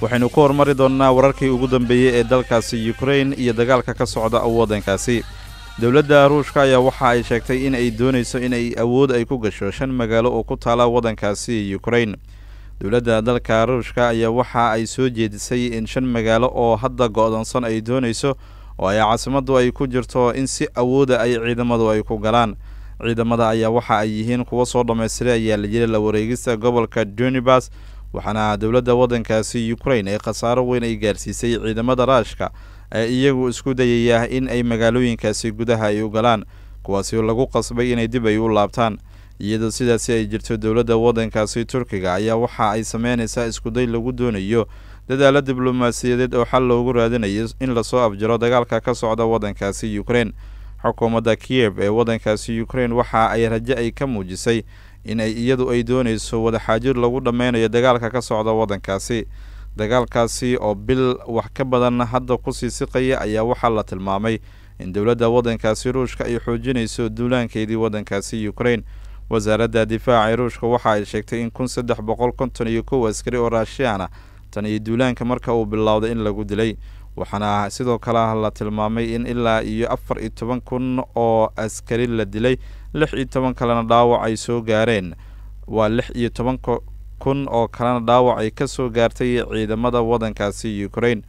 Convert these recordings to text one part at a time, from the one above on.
Waxaynu ku hormari doonnaa wararkii ugu dambeeyey ee dalkaasi Ukrain iyo dagaalka ka socda waddankaasi. Dowladda Ruushka ayaa waxa ay sheegtay in ay doonayso in ay awood ay ku gasho 5 magaalo oo ku taala waddankaasi Ukrain. Dowladda dalka Ruushka ayaa waxa ay soo jeedisay in 5 magaalo oo hadda go'doonsan ay doonayso, oo ay caasimaddu ay ku jirto, in si awooda ay ciidamadu ay ku galaan. Ciidamada ayaa waxa ay yihiin kuwo soo dhammaystiray ayaa la yiri la wareegista gobolka Donibas, waxaana dowladda waddankaasi Ukrain ay khasaaro weyn ay gaarsiisay ciidamada Raashka ee iyagu isku dayaya in ay magaalooyinkaasi gudaha ay u galaan, kuwaasi lagu qasbay inay dib ay u laabtaan. Iyadoo sidaasi ay jirto, dowladda waddankaasi Turkiga ayaa waxa ay sameynaysaa iskuday lagu doonayo dadaalo diblomaasiyadeed oo xal loogu raadinayo in lasoo afjaro dagaalka ka socda waddankaasi Ukrain. Xukuumadda Kiyev ee waddankaasi Ukrain waxa ay rajo ay ka muujisay in ay iyadu ay doonayso wadaxaajir lagu dhameynayo dagaalka ka socda waddankaasi. Dagaalkaasi oo bil wax ka badan hadda kusii siqaya ayaa waxaa la tilmaamay in dowladda waddankaasi Ruushka ay xoojinayso duulaankeedii waddankaasi Ukrain. Wasaaradda difaaca ee Ruushka waxa ay sheegtay in 1351 askari oo Raashiyaan ah tan iyo duulaanka marka uu bilowday in lagu dilay, waxaana sidoo kale la tilmaamay in ilaa iyo 14,000 oo askari la dilay, 16 kalena dhaawac ay soo gaareen. Waa 16,000 oo kalena dhaawac ay ka soo gaartay ciidamada waddankaasi Ukrain.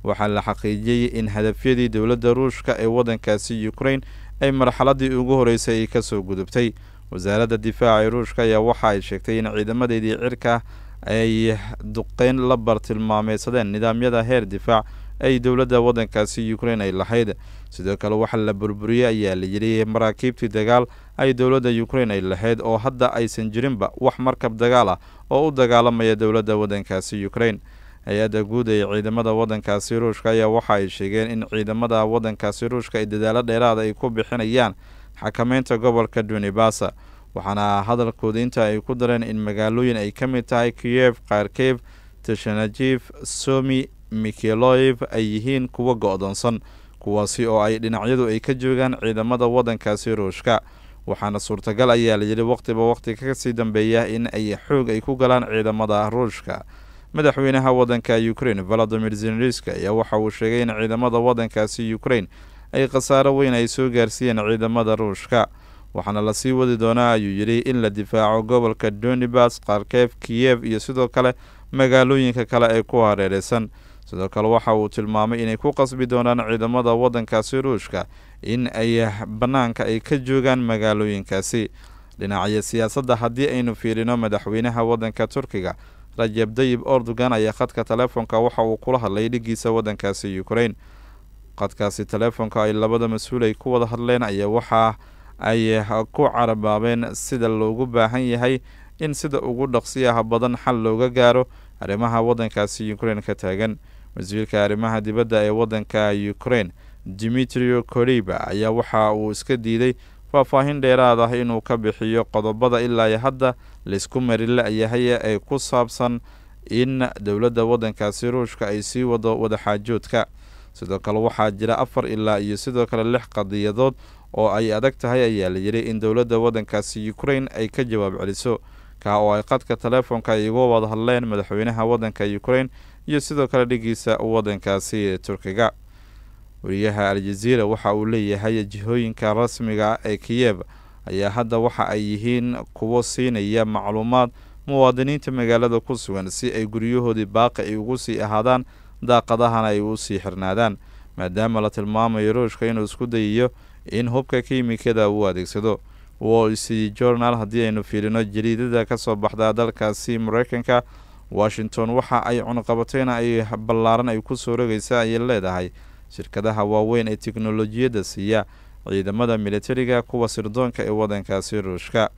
Waxaa la xaqiijiyey in hadafyadii dowladda Ruushka ee waddankaasi Ukrain ay marxaladii ugu horeysay ay kasoo gudubtay. Wasaaradda difaaca ee Ruushka ayaa waxa ay sheegtay in ciidamadeedii cirka ay duqeyn la bartilmaameysadeen nidaamyada heer difaac ay dowladda waddankaasi Ukrain ay lahayd. Sidoo kale waxaa la burburiyey ayaa la yidhi maraakiibtii dagaal ay dowladda Ukrain ay lahayd, oo hadda aysan jirinba wax markab dagaal ah oo u dagaalamaya dowladda waddankaasi Ukrain. Hay-adda guud ee ciidamada waddankaasi Ruushka ayaa waxa ay sheegeen in ciidamada waddankaasi Ruushka ay dadaalo dheeraada ay ku bixinayaan xakameynta gobolka Donibasa, waxaana hadalkooda inta ay ku dareen in magaalooyin ay ka mid tahay Kiyev, Kharkiv, Tashanajif, Somi, Mikhailoyev ay yihiin kuwo go'doonsan, kuwaasi oo ay dhinacyadu ay ka joogaan ciidamada waddankaasi Ruushka. Waxaana suurtagal ayaa la yidhi waqtiba waqti kasii dambeeya in ay xoog ay ku galaan ciidamada Ruushka. Madaxweynaha waddanka Ukrain Valadimir Zelenski ayaa waxa uu sheegay in ciidamada waddankaasi Ukrain ay khasaaro weyn ay soo gaarsiiyeen ciidamada Ruushka, waxaana lasii wadi doonaa ayuu yidhi in la difaaco gobolka Donibas, Kharkev, Kiyev iyo sidoo kale magaalooyinka kale ee ku hareereysan. Sidoo kale waxa uu tilmaamay inay ku qasbi doonaan ciidamada waddankaasi Ruushka in ay bannaanka ay ka joogaan magaalooyinkaasi. Dhinacya siyaasadda haddii aynu fiirino, madaxweynaha waddanka Turkiga Rajab Dayib Erdogan ayaa khadka telefoonka waxa uu kula hadlay dhigiisa waddankaasi Ukrain. Khadkaasi telefoonka ay labada mas-uul ay ku wada hadleen ayaa waxa ay ku carabaabeen sida loogu baahan yahay in sida ugu dhaqsiyaha badan xal looga gaaro arrimaha waddankaasi Ukrain ka taagan. Wasiirka arrimaha dibadda ee waddanka Ukrain Dimitrio Koriba ayaa waxa uu iska diiday faahfaahin dheeraad ah inuu ka bixiyo qodobada ilaa iyo hadda laysku mari la-yahay ee ku saabsan in dowladda waddankaasi Ruushka ay sii wado wadaxaajoodka. Sidoo kale waxaa jira 4 ilaa iyo sidoo kale 6 qadiyadood oo ay adag tahay ayaa la yidhi in dowladda waddankaasi Ukrain ay ka jawaab celiso, kaa oo ay qadka telefoonka ay uga wada hadleen madaxweynaha waddanka Ukrain iyo sidoo kale dhigiisa waddankaasi Turkiga. Wariyaha Aljaziira waxa uu leeyahay jihooyinka rasmiga ee Kiyev ayaa hadda waxa ay yihiin kuwo siinaya macluumaad muwaadiniinta magaalada ku sugan si ay guryahoodii baaqi ay ugu sii ahaadaan, daaqadahana ay u sii xirnaadaan, maadaama la tilmaamayo Ruushka inuu isku dayayo in hubka kiimikada uu adeegsado. Wall Street Journal haddii aynu fiirino, jariidada ka soo baxda dalkaasi Mareykanka, Washington waxa ay cunaqabateyna ay ballaaran ay ku soo rogaysa ayay leedahay shirkadaha waaweyn ee teknolojiyadda siiya ciidamada militariga kuwa sirdoonka ee waddankaasi Ruushka.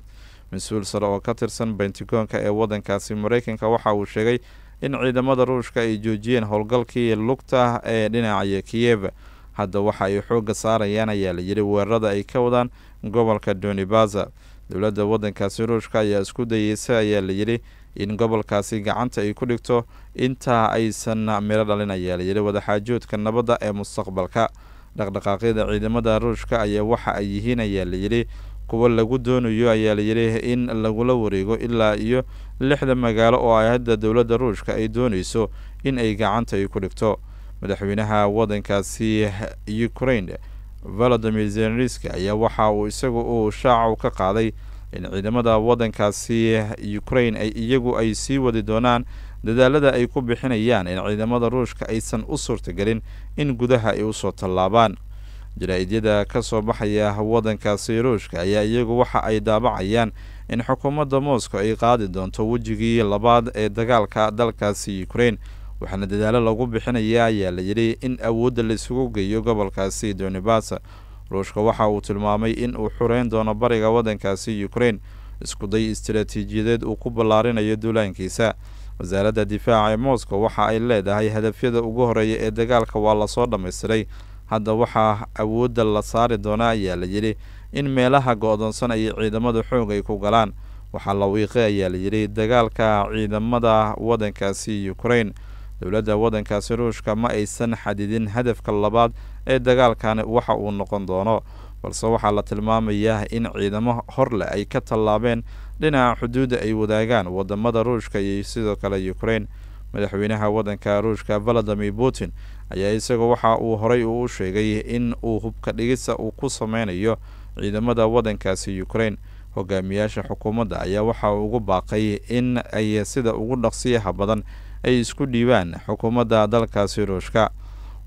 Mas-uul sare oo ka tirsan Bentagoonka ee waddankaasi Mareykanka waxa uu sheegay in ciidamada Ruushka ay joojiyeen howlgalkii lugta ee dhinacaya Kiyev, hadda waxa ay xoogga saarayaan ayaa la yidhi weerarada ay ka wadaan gobolka Donibasa. Dowladda waddankaasi Ruushka ayaa isku dayeysa ayaa la yidhi in gobolkaasi gacanta ay ku dhigto intaa aysan miro dhalin ayaa la yidhi wadaxaajoodka nabadda ee mustaqbalka. Dhaqdhaqaaqyada ciidamada Ruushka ayaa waxa ay yihiin ayaa la yidhi kuwa lagu doonayo ayaa layidhi in lagula wareego ilaa iyo 6 magaalo oo ay hadda dowladda Ruushka ay doonayso in ay gacanta ay ku dhigto. Madaxweynaha waddankaasi Ukraine Volodymyr Zelensky ayaa waxa uu isagu uu shaacu ka qaaday in ciidamada waddankaasi Ukraine ay iyagu ay sii wadi doonaan dadaalada ay ku bixinayaan in ciidamada Ruushka aysan u suurtagelin in gudaha ay usoo tallaabaan. Jaraa'idiyada ka soo baxaya waddankaasi Ruushka ayaa iyagu waxa ay daabacayaan in xukuumadda Moscow ay qaadi doonto wejigii labaad ee dagaalka dalkaasi Ukraine, waxaana dadaalo lagu bixinaya ayaa layidhi in awoodda la isugu geeyo gobolkaasi Donbass. Ruushka waxa uu tilmaamay in uu xureyn doono bariga waddankaasi Ukraine, isku day istiraatiijiyadeed uu ku ballaarinayo duulaankiisa. Wasaaradda difaaca ee Moscow waxa ay leedahay hadafyada ugu horeeya ee dagaalka waa lasoo dhammaystiray, hadda waxaa awoodda la saari doonaa ayaa layidhi in meelaha go-doonsan ay ciidamada xoog ay ku galaan. Waxaa la wiiqay ayaa layidhi dagaalka ciidamada waddankaasi Ukraine. Dowladda waddankaasi Ruushka ma aysan xadidin hadafka labaad ee dagaalkan waxa uu noqon doono, balse waxaa la tilmaamayaa in ciidamo horleh ay ka tallaabeen dhinaca xuduudda ay wadaagaan wadamada Ruushka iyo sidoo kale Ukraine. Madaxweynaha waddanka Ruushka Vladimir Putin ayaa isaga waxa uu horay u sheegay in uu hubka dhigisa uu ku sameynayo ciidamada waddankaasi Ukraine. Hogaamiyaasha xukuumadda ayaa waxa uu ugu baaqay in ay sida ugu dhaqsiyaha badan ay isku dhiibaan xukuumadda dalkaasi Ruushka.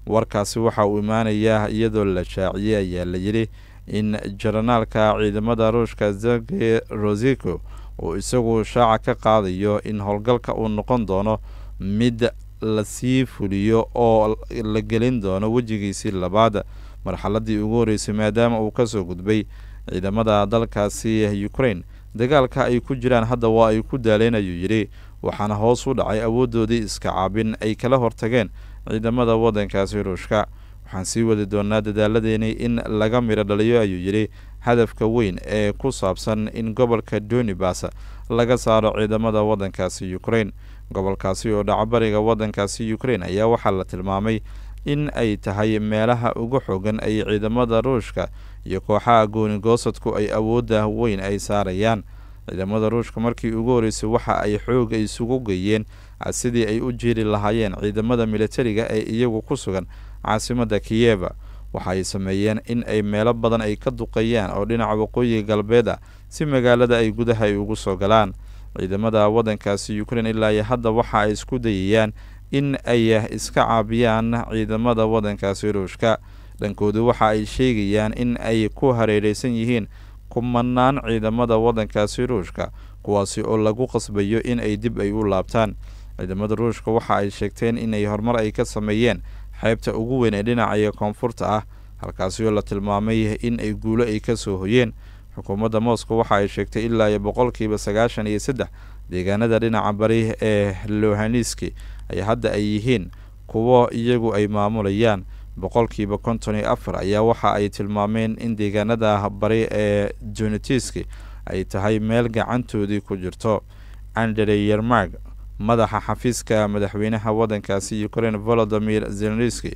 Warkaasi waxa uu imaanayaa iyadoo la shaaciyey ayaa layidhi in jaranaalka ciidamada Ruushka Sergey Roziko uu isagu shaaca ka qaadayo in howlgalka uu noqon doono mid lasii fuliyo oo la gelin doono wejigiisii labaad marxaladii ugu horeysay, maadaama uu kasoo gudbay ciidamada dalkaasi Ukraine. Dagaalka ay ku jiraan hadda waa ay ku daaleen ayuu yidhi, waxaana hoos u dhacay awooddoodii iska caabin ay kala hortageen ciidamada waddankaasi Ruushka. Waxaan sii wadi doonaa dadaaladeeni in laga miro dhaliyo ayuu yidhi hadafka weyn ee ku saabsan in gobolka Donbass laga saaro ciidamada waddankaasi Ukraine. Gobolkaasi oo dhaca bariga waddankaasi Ukraine ayaa waxaa la tilmaamay in ay tahay meelaha ugu xoogan ay ciidamada Ruushka iyo kooxaha gooni-goosadku ay awoodda weyn ay saarayaan. Ciidamada Ruushka markii ugu horeysay waxa ay xoog isugu geeyeen sidii ay u jiiri lahaayeen ciidamada militariga ee iyagu ku sugan caasimadda Kiev. Waxa ay sameeyeen in ay meelo badan ay ka duqeeyaan oo dhinaca waqooyiga galbeed ah si magaalada ay gudaha ay ugu soo galaan. Ciidamada waddankaasi Ukraine ilaa iyo hadda waxa ay isku dayayaan in ay iska caabiyaan ciidamada waddankaasi Ruushka. Dhankoodu waxa ay sheegayaan in ay ku hareereysan yihiin kumanaan ciidamada waddankaasi Ruushka, kuwaasi oo lagu qasbayo in ay dib ay u laabtaan. Ciidamada Ruushka waxa ay sheegteen inay horumar ay ka sameeyeen xeebta ugu weyn ee dhinaca koonfurta ah, halkaasi oo la tilmaamay in ay guulo ay ka soo hoyeen. Xukuumadda Moscow waxa ay sheegtay ilaa iyo 93% deegaanada dhinaca bari ee Luhansk ay hadda ay yihiin kuwo iyagu ay maamulayaan. 54% ayaa waxa ay tilmaameen in deegaanada bari ee Donetsk ay tahay meel gacantoodii ku jirto. Andrey Yermak, madaxa xafiiska madaxweynaha waddankaasi Ukraine Volodymyr Zelensky,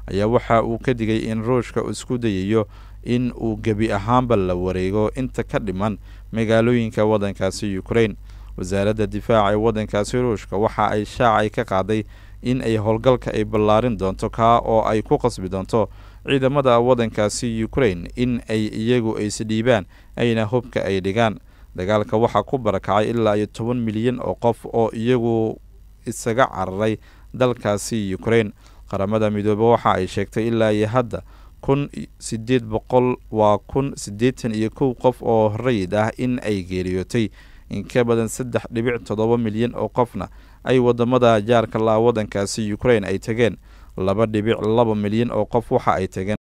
ayaa waxa uu ka digay in Ruushka isku dayayo in uu gebi ahaanba la wareego inta ka dhiman magaalooyinka waddankaasi Ukraine. Wasaaradda difaaca ee waddankaasi Ruushka waxa ay shaacay ka qaaday in ay howlgalka ay ballaarin doonto, kaa oo ay ku qasbi doonto ciidamada waddankaasi Ukraine in ay iyagu isdhiibaan ayna hubka ay dhigaan. Dagaalka waxaa ku barakacay ilaa iyo 10 milyan oo qof oo iyagu isaga cararay dalkaasi Ukraine. Qaramada Midoobe waxa ay sheegtay ilaa iyo hadda 1800 waa 1081 qof oo rayid ah in ay geeriyootay, in ka badan 3.7 milyan oo qofna ay wadamada jaarka la waddankaasi Ukraine ay tageen. 2.2 milyan oo qof waxa ay tageen